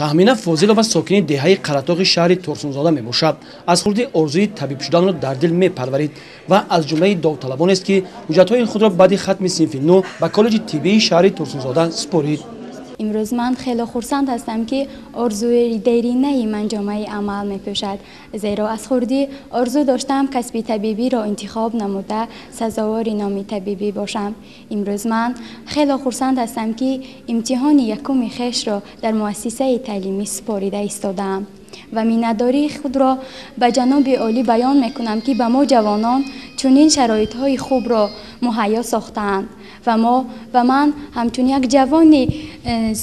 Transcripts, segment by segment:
Таҳмина Фозилова сокини деҳаи Қаратоғи шаҳри Турсунзода мебошад. Аз хурдӣ орзуи табиб шуданро дар дил мепарварид ва аз ҷумлаи довталабонест, ки ҳуҷҷатҳои худро баъди хатми синфи нӯ ба коллеҷи тиббии шаҳри Турсунзода супорид. Имрӯз ман хеле хурсанд ҳастам, ки орзуи деринаи ман ҷомаи амал мепӯшад, зеро аз хурдӣ орзу доштам касби табибиро интихоб намуда сазовори номи табибӣ бошам. Имрӯз ман хеле хурсанд ҳастам, ки имтиҳони якуми хешро дар муассисаи таълимӣ супорида истодаам ва миннатдории худро ба ҷаноби олӣ баён мекунам, ки ба мо ҷавонон чунин шароитҳои хубро муҳайё сохтаанд ва ман ҳамчун як ҷавони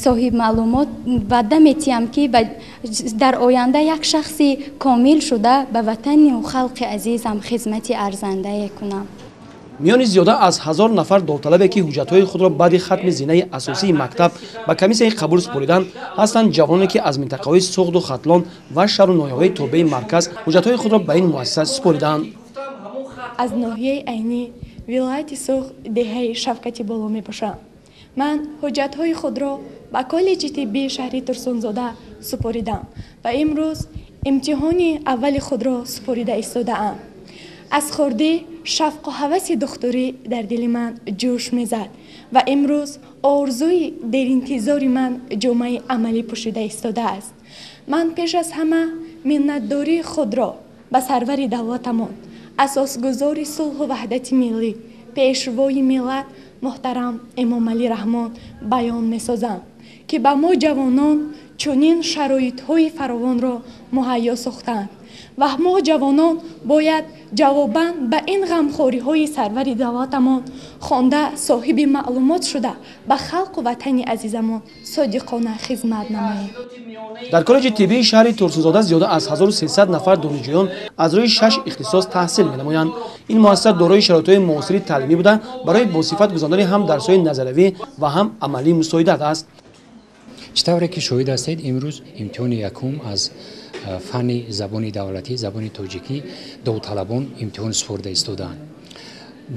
соҳибмаълумот ваъда метиҳам, ки дар оянда як шахси комил шуда ба ватану халқи азизам хизмати арзандае кунам. Миёни зиёда аз 1000 нафар довталабе, ки ҳуҷҷатҳои худро баъди хатми зинаи асосии мактаб ба комиссияи қабул супориданд, ҳастанд ҷавононе, ки аз минтақаҳои Суғду Хатлон ва шаҳру ноҳияҳои тобеи марказ ҳуҷҷатҳои худро ба ин муассиса супоридаанд. Аз ноҳияи Айнӣ, вилояти Суғд, деҳаи Шавкати Боло мебошам. Ман ҳуҷҷатҳои худро ба коллеҷи тиббии шаҳри Турсунзода супоридам ва имрӯз имтиҳони аввали худро супорида истодаам. Аз хурдӣ шавқу ҳаваси духтурӣ дар дили ман ҷӯш мезад ва имрӯз орзуи деринтизори ман ҷомаи амалӣ пӯшида истодааст. Ман пеш аз ҳама миннатдории худро ба сарвари давлатамон, асосгузори сулҳу ваҳдати миллӣ, пешвои миллат муҳтарам Эмомалӣ Раҳмон баён месозам, ки ба мо ҷавонон чунин шароитҳои фаровонро муҳайё сохтанд ва мо ҷавонон бояд ҷавобан ба ин ғамхориҳои сарвари давлатамон хонда, соҳиби маълумот шуда, ба халқу ватани азизамон содиқона хизмат намоем. Дар коллеҷи тиббии шаҳри Турсунзода зиёда аз 1300 нафар донишҷӯён аз рӯи шаш ихтисос таҳсил менамоянд. Ин муассиса дорои шароитҳои муосири таълимӣ буда, барои босифат гузарондани ҳам дарсҳои назариявӣ ва ҳам амалӣ мусоидат аст. Чӣ тавре ки шоҳид ҳастед, имрӯз имтиҳони якум аз фанни забони давлатӣ, забони тоҷикӣ, довталабон имтиҳон супорида истодаанд.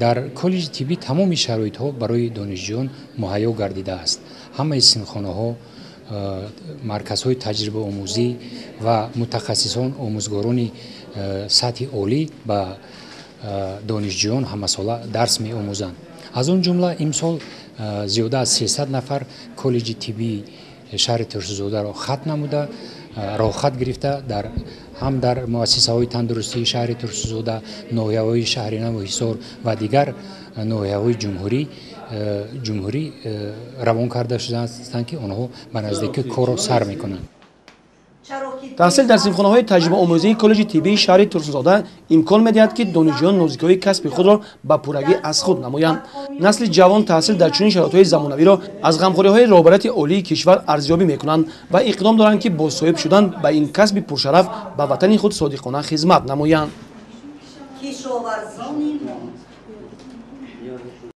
Дар коллеҷи тиббӣ тамоми шароитҳо барои донишҷӯён муҳайё гардидааст. Ҳамаи синфхонаҳо, марказҳои таҷрибаомӯзӣ ва мутахассисон, омӯзгорони сатҳи олӣ ба донишҷӯён ҳамасола дарс меомӯзанд. Аз он ҷумла имсол зиёда аз 300 нафар коллеҷи тиббии шаҳри Турсунзодаро хатм намуда, роҳхат гирифта ҳам дар муассисаҳои тандурустии шаҳри Турсунзода, ноҳияҳои шаҳри Наву Ҳисор ва дигар ноҳияҳои ҷумҳурӣ равон карда шудаанд, ки онҳо ба наздикӣ корро сар мекунанд. Таҳсил дар синфхонаҳои таҷрибаомӯзии коллеҷи тиббии шаҳри Турсунзода имкон медиҳад, ки донишҷӯён нозикиҳои касби худро ба пуррагӣ аз худ намоянд. Насли ҷавон таҳсил дар чунин шароитҳои замонавиро аз ғамхориҳои роҳбарияти олии кишвар арзёбӣ мекунанд ва иқдом доранд, ки бо соҳиб шудан ба ин касби пуршараф ба ватани худ содиқона хизмат намоянд.